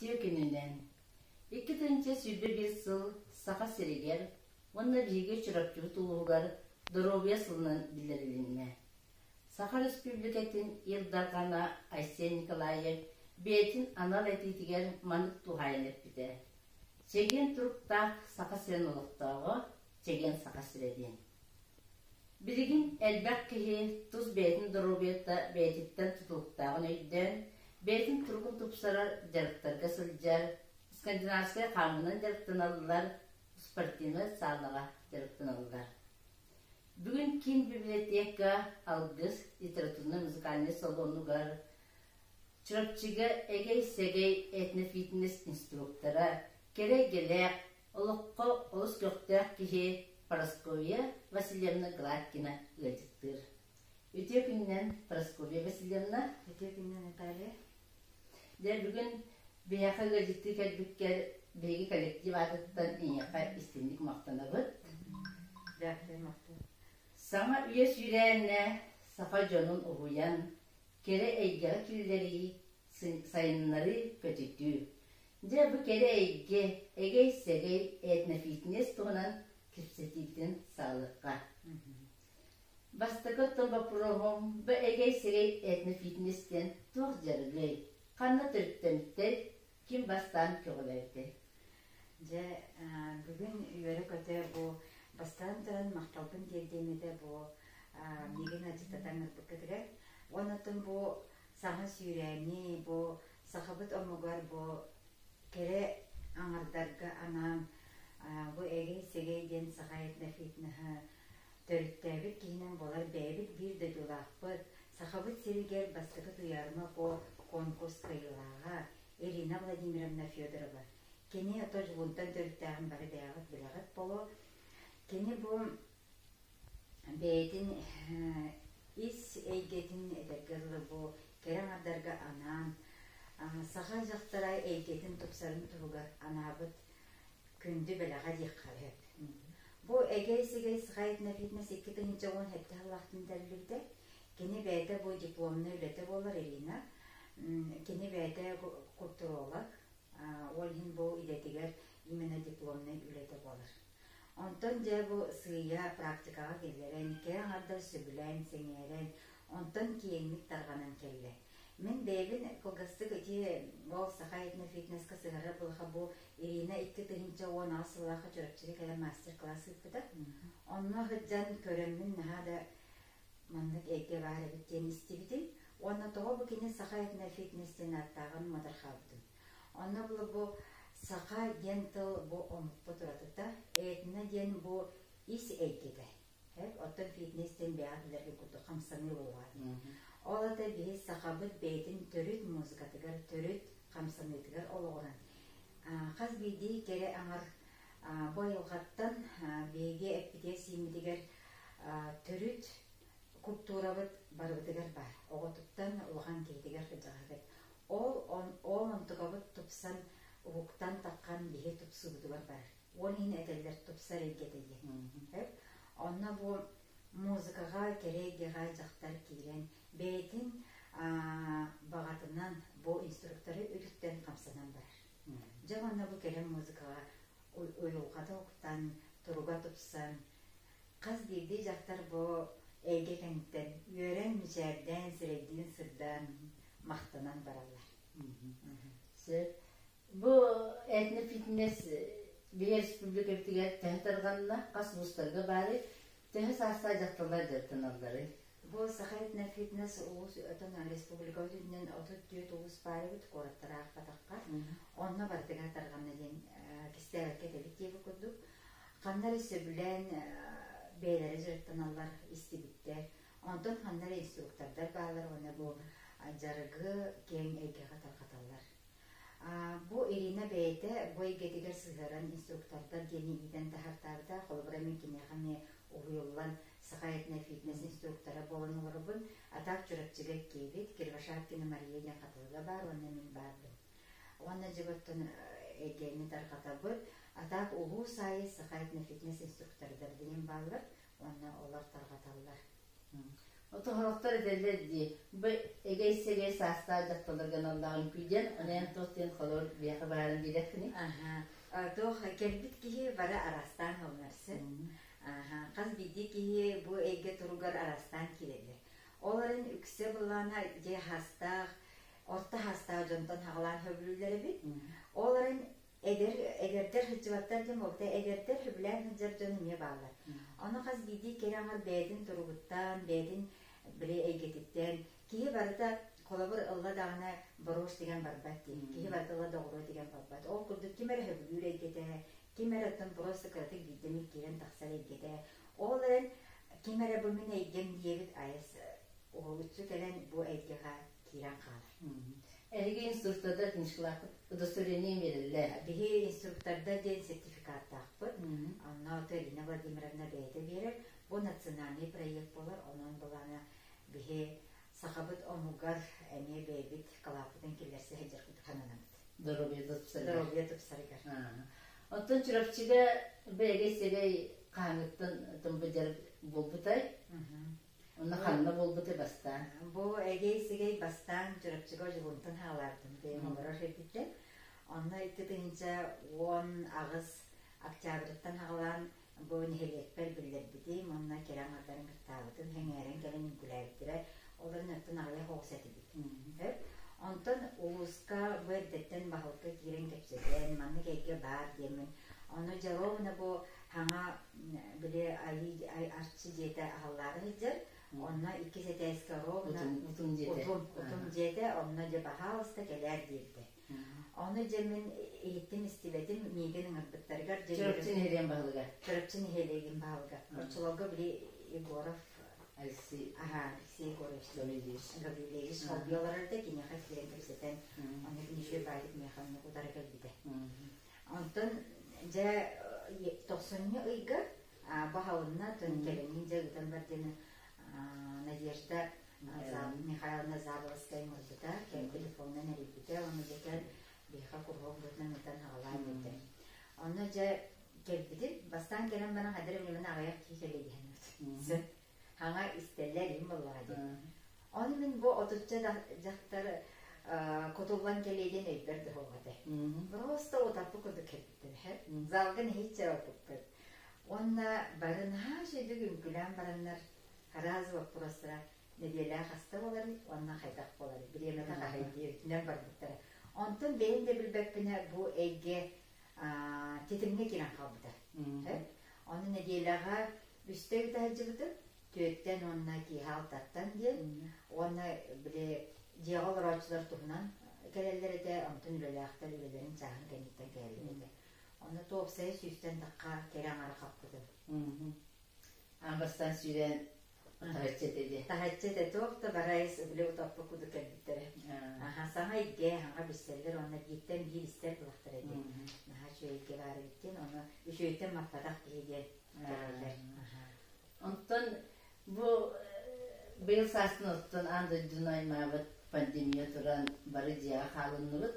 Үтүө күнүнэн! 2021 сыл Саха сиригэр уонна биһиги Чурапчыбыт улууһугар Доруобуйа сылынан биллэрилиннэ. Саха Республикатын Ил Дархана Айсен Николаев бэйэтин анал этиитигэр маннык туһаайан эппитэ: «Чэгиэн туруктаах Саха сирин олохтооҕо, чэгиэн Саха сирэ» диэн. Билигин элбэх киһи тус бэйэтин доруобуйата бэйэтиттэн тутулуктааҕын өйдөөн, бэйэтин туругун тупсарар дьарыктарга сылдьар, скандинавскай хаамыынан дьарыктаналлар, спортивнай саалаҕа дьарыктаналлар. Бүгүн киин библиотека Алгыс литературнай-музыкальнай салонугар Чурапчыга эгэй-сэгэй этнофитнес инструктора, кэрэ эйгэлээх, олоххо олус көхтөөх киһи Парасковья Васильевна Гладкина ыалдьыттыыр. Үтүө күнүнэн, Парасковья Васильевна. Үтүө күнүнэн, Наталья. Дьэ, бүгүн биһиэхэ ыалдьыттыы кэлбиккэр биһиги коллектив аатыттан эйиэхэ истиҥник махтанабыт. Дьэ, махтал. Саҥа үйэ сүүрээнэ саха дьонун уһуйан, кэрэ эйгэҕэ киллэрии, сайыннарыы, көтүтүү. Дьэ, бу кэрэ эйгэ, эгэй-сэгэй этнофитнес туһунан кэпсэтиитин саҕалыахха. Бастакы оттон боппуруоһум, бу эгэй-сэгэй этнофитнес диэн туох дьарыгый? Ханна төрүттэммитэй? Ким бастаан көҕүлээбитэй? Дьэ, бүгүн үөрэ-көтө бу бастаан туран махталбын тиэрдиэм этэ бу миигин ыалдьыттатан ыҥырбыккытыгар. Уонна оттон бу саҥа сүүрээни, бу сахабыт омугар бу кэрэ аҥардарга анаан бу эгэй-сэгэй диэн саха этнофитнеһы төрүттээбит киһинэн буолар бэйэбит биир дойдулаахпыт, Сахабыт сиригэр бастакы Туйаарыма Куо конкурс кыайыылааҕа Ирина Владимировна Федорова. Кини ото Дьулунтан төрүттээҕин бары бэйэҕит билэҕит боло. Кини бу бэйэтин ис эйгэтин этэргэ дылы бу кэрэ аҥардарга анаан саха дьахтара эйгэтин тупсарын туһугар анаабыт күндү бэлэҕэ диэххэ сөп. Бу эгэй-сэгэй саха этнофитнес 2017 сыллаахтан тэриллибитэ. Кини бэйэтэ бу дипломнай үлэтэ буолар Ирина. Кини бэйэтэ культуролог, ол иһин бу идэтигэр именно дипломнай үлэтэ буолар. Онтон дьэ бу сыыйа практикаҕа киллэрэн, кэрэ аҥардар сөбүлээн, сэҥээрэн, онтон киэҥник тарҕанан кэллэ. Мин бэйэбин кылгастык ити ол саха этнофитнеска сыһарар былаха бу Ирина 2018 сыллаахха Чурапчыга кэлэн мастер-класс ыыппыта. Онно сылдьан көрөммүн наһаа да маннык эйгэ баар эбит диэн истибитим. Уонна тоҕо бу кини саха этнофитнес диэн ааттааҕын муодарҕаабытым. Онно булу бу саха диэн тыл бу омукпут уратыта, этно диэн бу ис эйгэтэ. Оттон фитнес диэн бэйэҕэ билэргэ курдук хамсаныы буолуоҕа. Ол ата биһи сахабыт бэйэтин төрүт музыкатыгар, төрүт хамсаныытыгар олоҕуран хас биирдии кэрэ аҥар бу айылҕаттан биһиги эппитигэр-сииммитигэр төрүт культурабыт барыбытыгар баар. Оҕотуттан улахан киһитигэр кырдьаҕаһыгар. Ол ол онтукабыт тупсан, уһуктан таххан биһи тупсуубутугар барар. Ол иһин этэллэр тупсар эйгэтэ диэн. Онно бу музыкаҕа, кэрэ эйгэҕэ дьахтар киирэн бэйэтин баҕатынан бу инструкторы үтүктэн хамсанан барар. Дьэ уонна бу кэлэн музыкаҕа уйулҕата уктан, туруга тупсан, хас биирдии дьахтар бу эйгэ кэнниттэн үөрэн, мичээрдээн, сирэйдиин сырдаан, махтанан бараллар. Сөп. Бу этнофитнес биһи республикабытыгар төһө тарҕанна, хас улуустарга баарый, төһө саастаах дьахталлар дьарыктаналларый? Бу Саха этнофитнес улуус отон республикабыт үрдүнэн 34 улуус баар эбит, куораттары аахпатахха. Онно барытыгар тарҕанна диэн кистээбэккэ этэбит диэбит курдук. Ханна эрэ сөбүлээн бэйэлэрэ дьарыктаналлар, истибиттэр. Онтон ханна эрэ инструктордар бааллар уонна бу дьарыгы киэҥ эйгэҕэ тарҕаталлар. Бу Ирина бэйэтэ бу эйгэтигэр сыһыаран инструктордар диэни иитэн таһаартаабыта. Холобура, мин киниэхэ эмиэ уһуйуллан саха этнофитнес инструктора буолан олоробун. А так Чурапчыга иккиэбит, Кривошапкина Мария диэн Хатылыга баар уонна мин баарбын. Уонна дьэ оттон эйгэни тарҕатабыт. А так улуус аайы саха этнофитнес инструктордар диэн бааллар уонна олор тарҕаталлар. Отоһорохтор этэллэр дии, бу эгэй-сэгэй саастаах дьахталларга аналлаах үҥкүү диэн, онон туох диэн холобур биһиэхэ баарын биэриэххиний? Аһа, туох кэлбит киһи бары араастаан ылынарсын. Аһа, хас биирдии киһи бу эйгэ туругар араастаан киирэллэр. Ол эрэн үксэ былаана дьиэ хаастаах, орто хаастаах дьонтон хаҕалаан сөбүлүүллэр эбит. Ол эрэн Эдэр, эдэрдэр сылдьыбаттар диэн буолбута, эдэрдэр сөбүлээн сылдьар дьон эмиэ бааллар. Ону хас биирдии кэрэ аҥар бэйэтин туругуттан, бэйэтин били эйгэтиттэн, киһи барыта холобур ылла даҕаны боруос тигэн барбат дии. Киһи барыта ылла да оҕуруо тигэн барбат. Ол курдук ким эрэ сөбүлүүр эйгэтэ, ким эрэ оттон просто кыратык биирдэ эмит киирэн тахсар эйгэтэ. Ол эрэн ким эрэ бу мин эйгэм диэбит айас уһулуччу кэлэн бу эйгэҕэ киирэн хаалар. Эһиги инструктордар книжкалаахпыт удостоверение биэрэллэр. Биһи инструктордар диэн сертификаттаахпыт. Онно Ирина Владимировна бэйэтэ биэрэр. Бу национальный проект буолар. Онон былаана биһи сахабыт омугар эмиэ бэйэбит кылааппытын киллэрсэ сылдьарбыт сананабыт. Доруобуйа тупсарыгар. Доруобуйа тупсарыгар. Оттон Чурапчыга бэйэгэй-сэгэй хаһааҥҥыттан тымбы дьарык буолбутай? Онно ханна буолбутай бастаан? Бу эгэй-сэгэй бастаан Чурапчыга Одьулуунтан хаалаабытым бэйэм олорор сирбиттэн. Онно 2018 октябрьтан хаалаан бу нэһилиэкпэр биллэрбитим уонна кэрэ аҥардарын кыттаабытым, сэҥээрэн кэлэн үҥкүүлээбиттэрэ. Олорун оттон аҕыйах оҕус этибит. Онтон улууска бу эрдэттэн баһылыкка киирэн кэпсэтэн, маннык эйгэ баар диэммин, ону дьэ ровно бу хаҥа били айыы арчы дьиэтэ аһыллаары сылдьар, онно иккис этээскэ ровно утум дьиэтэ. Утум, утум дьиэтэ, онно дьэ баһаалыста кэлээр диэбитэ. Ону дьэ мин иһиттим истибэтим, миигин ыҥырбыттарыгар дьэ Чурапчы нэһилиэгин баһылыга. Чурапчы нэһилиэгин баһылыга. Оччолорго били Егоров Алексей Аха, Алексей Егорович Гаврильевич. Гаврильевич холбуу олорор да киниэхэ киирэн кэпсэтэн, онно киниши баайдык миэхэ оннук утары кэлбитэ. Онтон дьэ тохсунньу ыйга баһылынна, тон кэлэҥҥин дьэ ыытан бар диэн Надежда Михайловна Заболоцкая ыҥырбыта, кэлин телефонунан эрийбитэ, ону дьэ кэл биһиэхэ куруһуок быһыытынан ыытан аҕалаан диэтэ. Онно дьэ кэлбитим, бастаан кэлэн баран хадыр эмнэмин аҕыйах киһи кэлиэ диэн хаҥа истэллэр им буоллаҕа дии. Ону мин бу отучча дьахтар кутуллан кэлиэ диэн өйбөр да суох этэ. Просто утаппыт курдук кэлбиттэр. Залга нэһииччэ оппуппут. Уонна бары наһаа үчүгэйдик үҥкүүлээн бараннар араас боппуруостара нэдиэлээх хаста буоларый уонна хайдах буоларый бириэмэтэ хаһый диэбитинэн барбыттара. Онтон бэйэм да билбэппинэ бу эйгэ тэтимҥэ киирэн хаалбыта. Ону нэдиэлэҕэ үстэ ыыта сылдьыбытым, түөртэн уонна киэһэ алтаттан диэн уонна били дьиэҕэ олорооччулар туһунан кэлэллэр этэ, онтон үлэлээхтэр үлэлэрин чааһын кэнниттэн кэлэллэр этэ. Онно туопсайа сүүстэн тахха кэрэ аҥара хаппытым. Аан бастаан сүүрэн таһыччы этэ дии. Таһыччы этэ, туох да барайыс били утаппыт курдук кэлбиттэрэ. Аха, саҥа эйгэ, саҥа билсэллэр уонна бииртэн биир истэр булахтара диэн. Наһаа үчүгэй эйгэ баар эбит диэн, ону үчүгэйтэн маппатах киһи диэн кэлэллэр. Онтон бу быйыл саастан оттон аан дойдуну аймаабыт пандемия туран бары дьиэҕэ хаалынныбыт.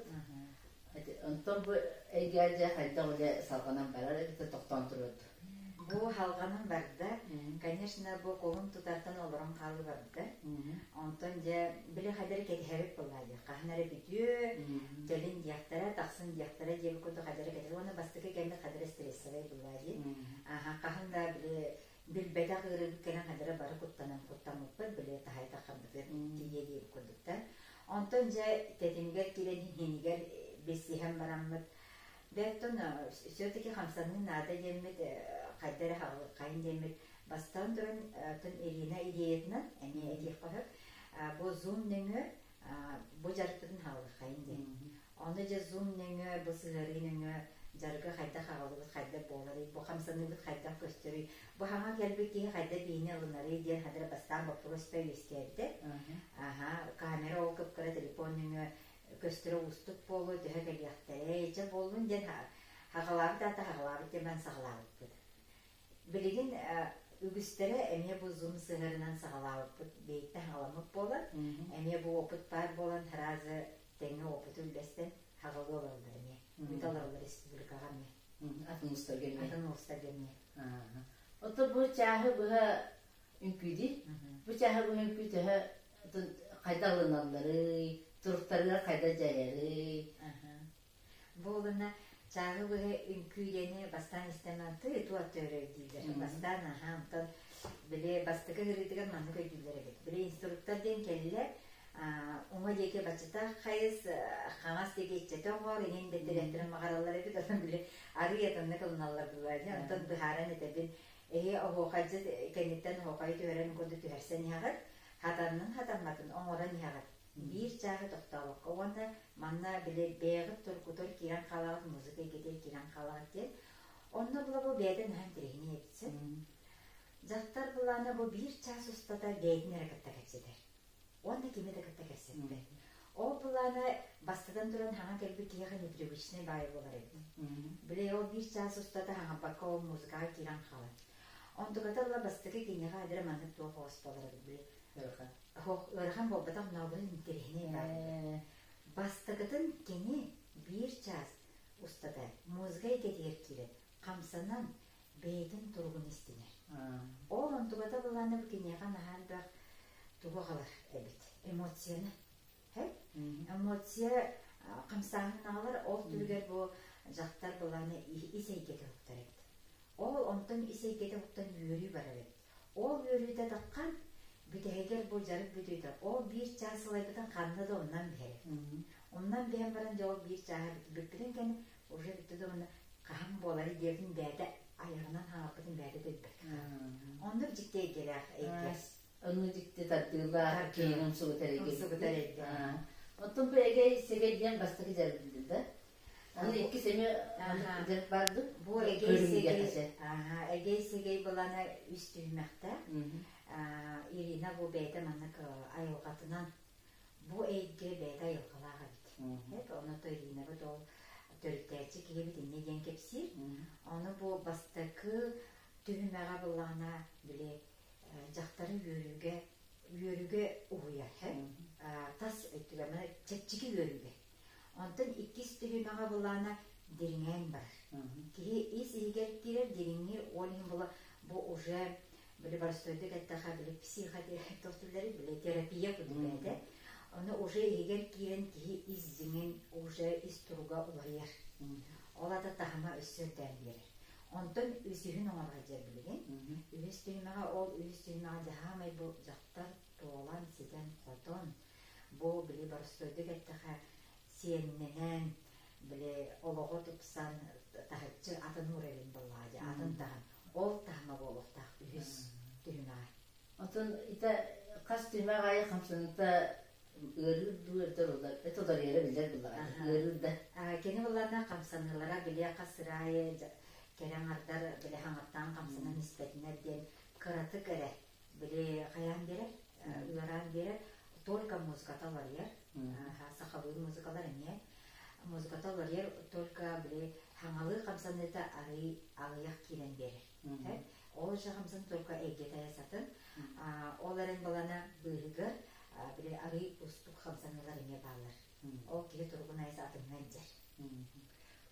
Онтон бу эйгэ дьэ хайдах үлэ салҕанан барар эбитэ тохтоон туруорду? Бу халҕанан барда. Конечно, бу кулун тутартан олорон хаалыы барда. Онтон дьэ били хадары кэтэһэбит буоллаа дии. Хаһан эрэ бүтүө, кэлин диэхтэрэ, тахсын диэхтэрэ диэбит курдук хадары кэтэһэр. Уонна бастакы кэмҥэ хадары стрессовай буоллаа дии. Аха, хаһан да били билбэтэх ыарыыбыт кэлэн хадары бары куттанан куттаммыппыт, били таһайдаххаммытыгар тиийэ диэбит курдуктар. Онтон дьэ тэтимигэр киирэн иһинигэр билсиһэн бараммыт Бэртон все-таки хамсаныы наада диэммит, хайда эрэ хаҕылыккайын диэммит, бастаан туран оттон Ирина идеятынан эмиэ этиэххэ сөп, бу Zoom нөҥүө бу дьарыкпытын хаҕылыккайын диэн. Ону дьэ Zoom нөҥүө, бу сыһыарыы нөҥүө дьарыгы хайдах хаҕылыбыт хайдах буоларый, бу хамсаныыбыт хайдах көстөрүй, бу хаҥа кэлбит киһи хайдах биһини ылынарый диэн хадара бастаан боппуруос үөскээбитэ. Аха, камера ол кып-кыра телефон нөҥүө көстөрө уустук буолуо, төһө кэлиэхтэрэй, чэ буоллун диэн хаҕалаабыт аата хаҕалаабыт диэн баран саҕалаабыппыт. Билигин үгүстэрэ эмиэ бу Zoom сыһыарынан саҕалаабыппыт, бэйиттэн хаҕаламмыт буолан, эмиэ бу опыт баар буолан сразу тэҥҥэ опыту үллэстэн хаҕалыы олороллор эмиэ. Ыыта олороллор республикаҕа эмиэ. Атын улуустарга эмиэ. Атын улуустарга эмиэ. Ото бу чааһы быһа. үҥкүүдий. Бу чааһы быһа үҥкүү төһө хайда ылыналларый, туруктарыгар хайда дьайарый? Бу олуна чааһы быһа үҥкүү диэни бастаан истэн тыы туа төөрөй дииллэр. Бастаан аһа онтон били бастакы ыһырыытыгар маннык өйдүүллэр эбит. Били инструктор диэн кэллэ, уҥа диэки баччатаах хайыс, хаҥас диэки иччэтэ оҥоор, иҥин дэттэрээттэрин маҕараллар эбит. Онон били арыый атыннык ылыналлар буолуо дии. Онтон быһааран этэбин, эһи оһуохайдьыт кэнниттэн оһуохайы түһэрэн курдук түһэрсэн иһэҕит, хатаннын хатамматын оҥорон иһэҕит. Биир чааһы тохтообокко уонна манна били бэйэҕит тургутар киирэн хаалаҕыт, музыка эйгэтигэр киирэн хаалаҕыт диэн. Онно була бу бэйэтэ наһаа интэриэһинэй эбит. Дьахтар былаана бу биир чаас устата бэйэтин эрэ кытта кэпсэтэр. Уонна кими да кытта кэпсэппэт. Ол былаана бастатан туран хаҥа кэлбит киһиэхэ непривычный баайы буолар эбит. Били ол биир чаас устата хаҥаппакка ол музыкаҕа киирэн хаалар. Онтуката ыла бастакы киниэхэ адыра маннык туох оҕус буолар эбит били. Ыарахан. Оһох ыарахан буолбатах нообун интэриэһинэй баар. Бастакытын кини биир чаас устата музыка эйгэтигэр киирэн хамсанан бэйэтин туругун истинэр. Ол онтуката былаана бу киниэхэ наһаа элбэх тугу аҕалар эбит эмоцияны. Эмоция хамсааһынын аҕалар, ол түбүгэр бу дьахтар былаана ис эйгэтэ уһуктар эбит. Ол онтон ис эйгэтэ уһуктан үөрүү барар эбит. Ол үөрүүтэ таххан бүтэһигэр бу дьарык бүтүүтэ ол биир чаас сылайбытын ханна да умнан биһэр эбит. Умнан биһэн баран дьэ ол биир чааһа бүппүтүн кэннэ уже бүттэ да уонна хаһан буоларый диэбитин бэйэтэ айаҕынан хаалбытын бэйэтэ да билбэт. Оннук дьикти эйгэлээх эйгэ. Оннук дьикти тардыылаах, киэҥ умсугутар эйгэ. Умсугутар эйгэ. Оттон бу эгэй сэгэй диэн бастакы дьарык билдим да? Аны иккис эмиэ дьарык баар дуу? Бу эгэй сэгэй, эгэй сэгэй былаана үс түһүмэхтээх. Ирина бу бэйэтэ маннык айылҕатынан бу эйгэ бэйэтэ айылҕалаах эбит. Ону то Иринабыт ол төрүттээччи киһибит инньэ диэн кэпсиир. Ону бу бастакы түһүмэҕэ буллаҕына били дьахтары үөрүүгэ үөрүүгэ уһуйар тас өттүгэр чэпчэки үөрүүгэ. Онтон иккис түһүмэҕэ буллаҕына дириҥээн барар. Киһи ис иһигэр киирэр дириҥиир ол иһин була бу уже били боростуойдук эттэхэ били психотип били терапия курдук бэйэтэ. Ону уже иһигэр киирэн киһи ис дьиҥин уже ис туруга уларыйар. Ол ата таһыма өссө үрдээн биэрэр. Онтон үсүһүн оҥорго дьэр билигин. Үһүс түһүмэҕэ ол үһүс түһүмэҕэ дьаһаамай бу дьахтар туолан, ситэн-хотон, бу били боростуойдук эттэхэ сиэннэнэн, били олоҕо тупсан таһыччы атын уурайын буоллаҕа дьэ атын таһым. Ол таһыма буолуохтаах үһүс түһүмэҕэ. Оттон итэ хас түһүмэх аайы хамсаныыта ыарыыр дуу эрдэр улар это уларыйара биллэр буллаҕа ыарыыр да. Кини булларна хамсаныылара билиэ хас сыр аайы кэрэ аҥардар били хаҥаттаан хамсанан испэтинэр диэн кыратык эрэ били хайаан биэрэр ыараан биэрэр только музыката уларыйар сахалыы музыкалар эмиэ музыката уларыйар только били хаҥалыы хамсаныыта арый аҕыйах киирэн биэрэр. Ол дьаҕымсын только эйгэтэ сатын. Ол эрэн балана быыһыгар били арый устук хамсаныылар эмиэ бааллар. Ол киһи туругун айыс атыҥҥа илдьэр.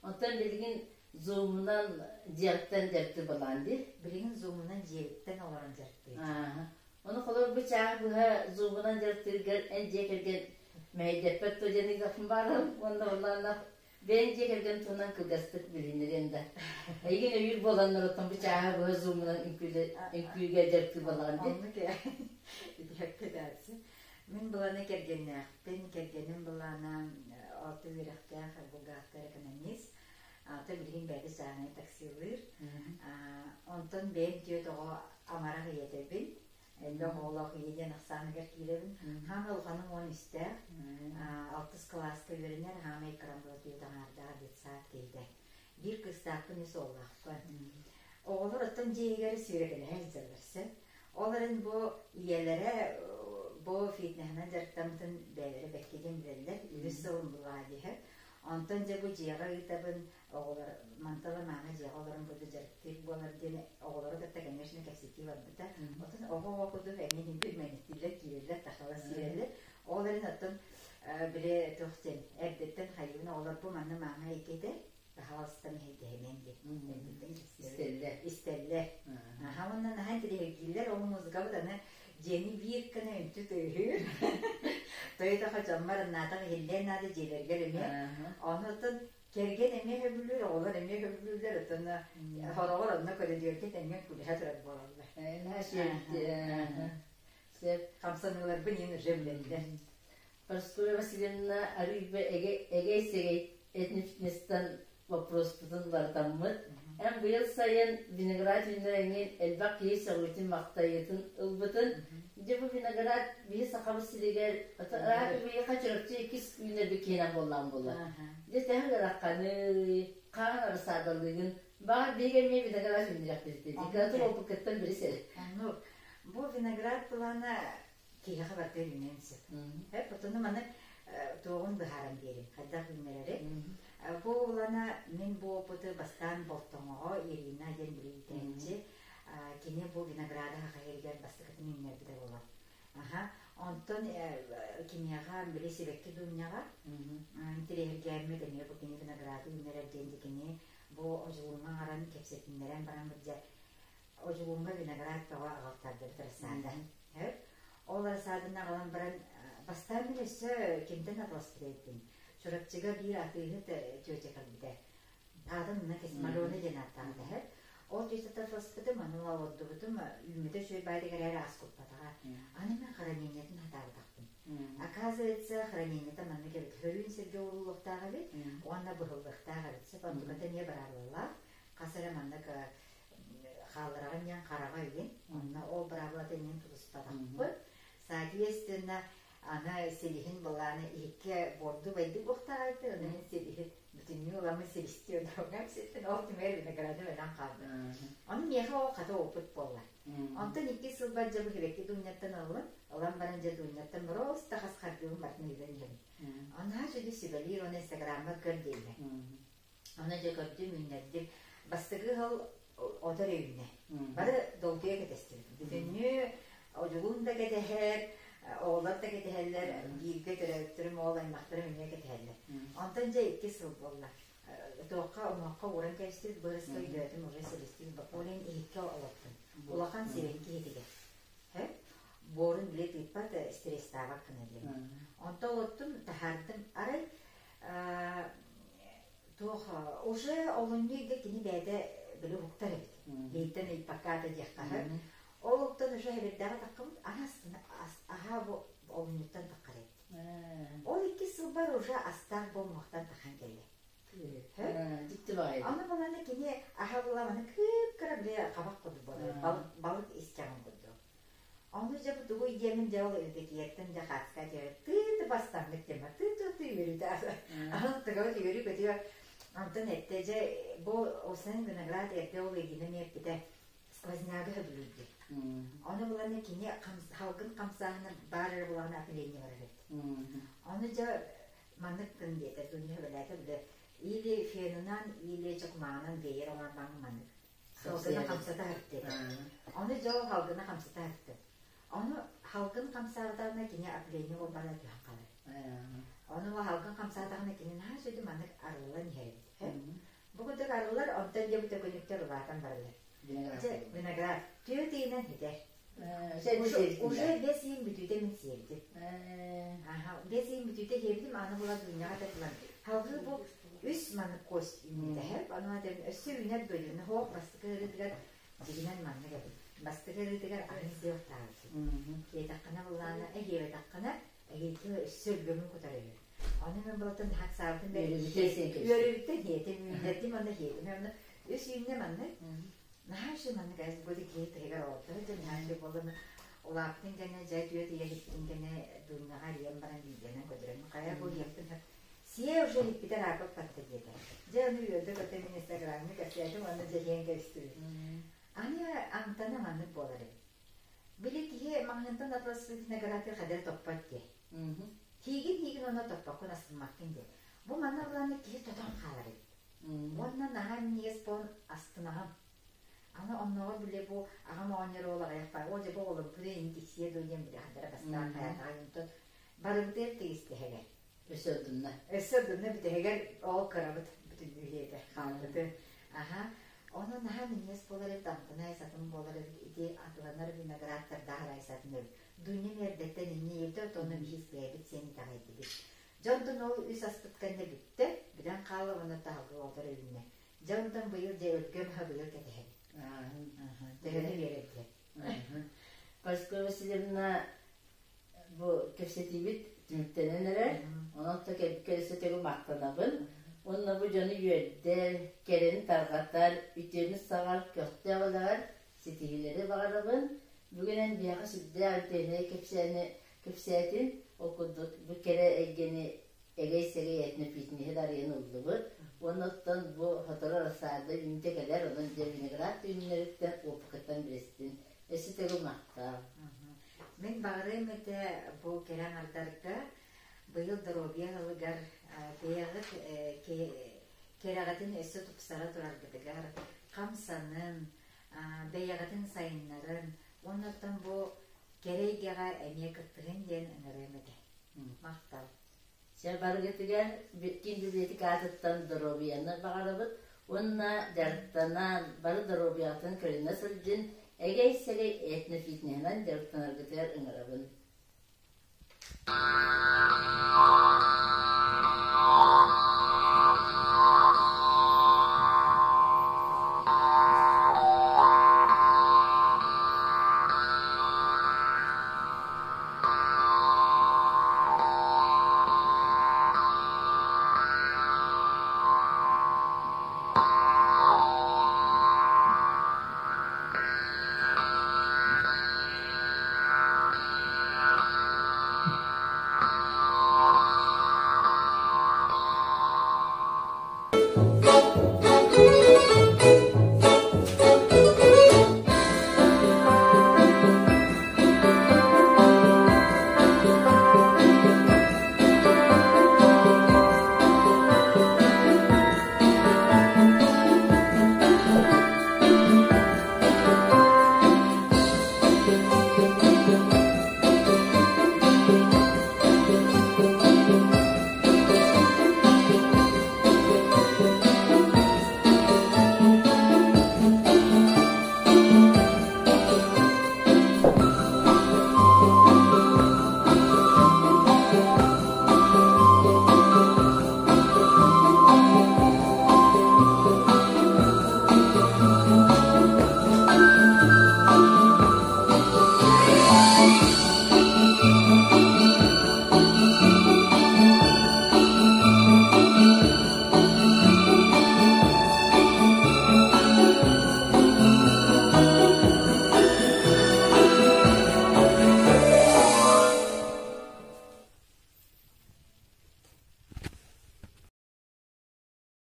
Оттон билигин зумунан дьиэттэн дьарыктыыр балаан дии? Билигин зумунан дьиэбиттэн олорон дьарыктыыр. Ону холор бу чааһы быһа зумунан дьарыктыыргар эн дьиэ кэргэн мэһэйдэппэт дуо диэн ыйытыахпын баарым уонна онно Бэйэҥ дьиэ кэргэн туһунан кылгастык билиһиннэриэм да. Эйигин өйүүр буоланнар оттон бу чааһы быһа зумунан үҥкүүгэ дьарыктыы буоллаҕын дии. Оннук ээ. Итиэккэ Мин быланы кэргэннээхпин, кэргэним былаана орто үөрэхтээх бухгалтер экономист. Ата билигин бэйэтэ чааһынай таксилыыр. Онтон бэйэм түөрт оҕо амарах ийэтэбин. Элбэх оҕолоох ийэ диэн ахсааныгар киирэбин. Хаамай улаханым 13-тээх, алтыс кылааска үөрэнэр, хаамай кырам була түөрт аҥаардаах детсад киһитэ. Биир кыыстаахпын, үс уоллаахпын. Оҕолор оттон дьиэ иһигэр сүүрэкэлэһэ сылдьаллар сөп. Ол эрэн бу ийэлэрэ бу фитнеһынан дьарыктаммытын бэйэлэрэ бэккэ диэн билэллэр. Үһүс сылым булаа диэһэр. Онтон дьэ бу дьиэҕэ ыытабын, оҕолор мантала маама дьиэҕэ олорон курдук дьарыктыыр буолар диэн оҕолору кытта конечно кэпсэтии барбыта. Оттон оҕо-оҕо курдук эмиэ иһин мэниктииллэр, киирэллэр, тахалар сиэрэллэр. Ол эрэн оттон били туох диэн эрдэттэн хайыыбын оҕолорбу манна маама эйгэтэ. Пожалуйста, мэһэйдэһимэҥ диэн. Истэллэр. Истэллэр. Аха уонна наһаа интэриэһиргииллэр ол музыкабыт аны дьиэни биир гына үнтү тыаһыыр. Тойотохо дьоммор аннаатах иһиллиэн наада дьиэлэргэр эмиэ. Ону оттон кэргэн эмиэ сөбүлүүр, оҕолор эмиэ сөбүлүүллэр, оттон хороҕор онно көрүдүөргэ тэҥҥэ күлүһэ турар буолаллар. Наһаа сөп. Хамсаныыларбын иһин уже билэллэр. Прасковья Васильевна арыый эгэй-сэгэй этнофитнестан боппуруоспутун барытаммыт. Эн быйыл сайын виноград үүннэрэҥҥин элбэх киһи сөҕүүтүн-махтайыытын ылбытын. Дьэ бу виноград биһи Сахабыт сиригэр быйыха Чурапчы иккис үүнэрбит киһинэн буоллаҕым буолла. Дьэ төһө ыараханый, хаһан арасаадалыыгын? Баҕар биһиги эмиэ виноград үүннэриэхпит дии. Кыратык опыккыттан били сэрэ. Оннук. Бу виноград плана киһиэхэ барыта үүнүөн сөп. Потом маны туоҕун быһааран биэрим, хайдах үүннэрэри. Бу улана мин бу опыты бастаан Болтоҥоҕо Ирина диэн билиитээччи кини бу винограды хахайырыгар бастакытын үүннэрбитэ буолар. Аха. Онтон киниэхэ били сибэкки дуунньаҕа интэриэһиргээммит эмиэ бу кини винограды үүннэрэр диэн кини бу одьулууҥҥа аҥаран кэпсэтиннэрэн баран дьэ Одьулууҥҥа виноград бөҕө аҕалтардыбыт рассада. Ол рассаданы аҕалан баран бастаан мин өссө кимтэн атыласпыт эбиппин. Чурапчыга биир атыыһыт тетя кэлбитэ. Аатын мына Кесмалена диэн ааттаах этэ. Ол тетяттан атыласпытым, аны олордубутум, үүммүтэ үчүгэй баайдык эрээри ас куппатаҕа. Аны мен хранениетын хатаабатахпын. Оказывается, хранениета маннык эбит. Хөрүүн сиргэ ууруллуохтаах эбит уонна быһыллыахтаах эбит. Сөп онтуката эмиэ быраабылалаах. Хас эрэ маннык хааллараҕын диэн хараҕа үйэн, онно ол быраабылата иҥин тутуспатахпыт. Соответственно, аны силиһин былааны иһиккэ буорду байдык буохтаҕайты, аны мин силиһи бүтүннүү ыламмын силистии одоруҥҥам ситтин, ол түмүгэр винограды өлөн хаалдым. Ону миэхэ ол хата опыт буолла. Онтон икки сыл бар дьэ бу Хибэкки Дуунньаттан ыллым, ылан баран дьэ Дуунньаттан боруоста хас хардыыбын барытын ыытан иһэбин. Онуһа сүдү сүбэлиир уонна инстаграммар көр дииллэр. Аны дьэ көрдүм, үүннэрдим. Бастакы ыал ото эрэ үүннэ. Бары долгуйа кэтэстибит. Бүтүннүү одьулуун да кэтэһэр, оҕолор да кэтэһэллэр, бииргэ төрөөбүттэрим, оҕол аймахтарым эмиэ кэтэһэллэр. Онтон дьэ икки сыл буолла. Туохха омуохха ууран кэбистибит, бырыска өйдөөтүм, уже силистибит. Бакулин иһиккэ олоттум. Улахан сибэкки иһитигэр. Буорун били тыыппат, стресстаабат гына диэн. Онтон олоттум, таһаардым. Арай туох уже олунньу ыйга кини бэйэтэ били уһуктар эбит. Иһиттэн ыйпакка диэххэ Ол уктан уже хэбирдэҕэ таххыбыт аһаа бу олунньуттан таххар эбит. Ол икки сылбар уже астаах буолмуохтан тахан кэллэ. Дьикти баҕайы. Аны буланы кини аһа буламаны кып-кыра били хабах курдук буолар, балык балык искэҕин курдук. Ону дьэ бу тугуй диэмин дьэ ол Евдокияттан дьэ хааска дьэ тыы-ты бастаммыт тема тыы-ты үөрүүтэ аһын тыгабыт үөрүү көтүө онтон эттэ дьэ бу Осын виноград эрдэ ол Егина эмиэ эппитэ сквозняга сөбүлүүр Ону буланы кини халгын хамсааһына баар эрэ булаҕына опыление барар эбит. Ону дьэ маннык гын диэтэ Дуня сөбүлээтэ бile или фенынан или чокумааҕынан веер оҥорбаҥ маннык Халгына хамсата сырытта. Ону дьэ ол халгына хамсата сырытта. Ону халгын хамсаабатаҕына кини опыление буолбата түһэн хаалар. Ону ол халгын хамсаатаҕына кини наһаа сүдү маннык арыллан иһэр эбит. Бу курдук арыллар, онтон дьэ бу төкүнүктэр улаатан бараллар. Дьэ, виноград түөрт ыйынан ситэр. Уже бэс ыйын бүтүүтэ мин сиэбитим. Бэс ыйын бүтүүтэ сиэбитим, аны була Дуняҕа тыллан. Салгыы бу үс маннык кость үүнмүтэһэр. Ону этэн өссө үүнэр дойдуну хоох бастакы ырыытыгар дьигинэн маннык эбит. Бастакы ырыытыгар арын сиэхтаабытым. Киэтэххинэ буллаана эһиэбэтэххинэ эһиэти өссө өлгөмүн кутар үһү. Ону мен болтон хаксаабытым үөрүүбүттэн иэтим, үүннэрдим онно иэтим. Онно үс үүннэ маннык. Наһаа үчүгэй маннык эс бу киһи тыһыгар олордо дьэ наһаа үчүгэй буолла улааппытын кэннэ дьэ түөрт ыйа иһиттин кэннэ Дуунньаҕа эрийэн баран биирдэнэн көтүрэн хайа бу иһиэхпин сөп сиэ уже иһиппитэ ырааппыт батта диэтэ дьэ ону үөрдэ-көтө мин инстаграмҥа кэпсээтим уонна дьэ иһэн кэбистибит аны амтана маннык буолар эбит били киһи маҥнантан атыласпыт винограды хадыр топпот диэ тиигин-тиигин онно топпоккун астыммаккын диэ бу манна буланы киһи тотон хаалар эбит Уонна наһаа минньигэс буолан астынаҕын. Аны оннооҕор били бу аҕам оҕонньор уол аҕыйах баар, оо дьэ бу оҕолорбут эйигин тиксиэ дуо диэн били хардара бастаан хайаатаҕай онтон барыбытыгар тигистэһэлэр. Өссө ордунна. Өссө ордунна бүтэһигэр ол кырабыт. бүтүннүү иһиэтэ хаалбыты. Аха. Онон наһаа минньигэс буолар эбит, амтана айсатын буолар эбит, ити атыланар виноградтардаах айсатын эбит. Дуня эрдэттэн инньэ ийэтэ, отонно биһис бэйэбит сиэн итэҕэйдибит. Дьэ онтон ол үс аспыт кэннэ бүттэ, бүтэн хаалла уонна таһылга олор үүннэ. Дьэ онтон быйыл дьэ өлгөм аһа быйыл кэтэһэбит. Төһөнү биэрэр диэн. Парасковья Васильевна бу кэпсэтиибит түмүктэнэн эрэр. Онон то кэлсэ төгүл махтанабын. Уонна бу дьону үөрдэр, кэрэни тарҕатар, үтүөнү саҕар, көхтөөх үлэҕэр ситиһиилэри баҕарабын. Бүгүн эн биһиэхэ сүрдээх интэриэһинэй кэпсээни кэпсээтин. Ол курдук бу кэрэ эйгэни эгэй-сэгэй этнофитнеһи да арыйан ыллыбыт. Уонна оттон бу сотору рассада үүнтэ кэлэр, онон дьэ виноград үүннэриттэн, опыкыттан билэстин. Өссө төгүл махтал. Мин баҕарыам этэ бу кэрэ аҥардарга быйыл доруобуйа ыалыгар бэйэҕит кэрэҕитин өссө тупсара тураргытыгар хамсанын, бэйэҕитин сайыннарын уонна оттон бу кэрэ эйгэҕэ эмиэ кыттыһын диэн ыҥырыам этэ. Махтал. Чэ, барыгытыгар киин библиотека аатыттан доруобуйаны баҕарабыт уонна дьарыктанан, бары доруобуйаҕытын көрүнэ сылдьын, эгэй-сэгэй этнофитнеһынан дьарыктанаргытыгар ыҥырабын.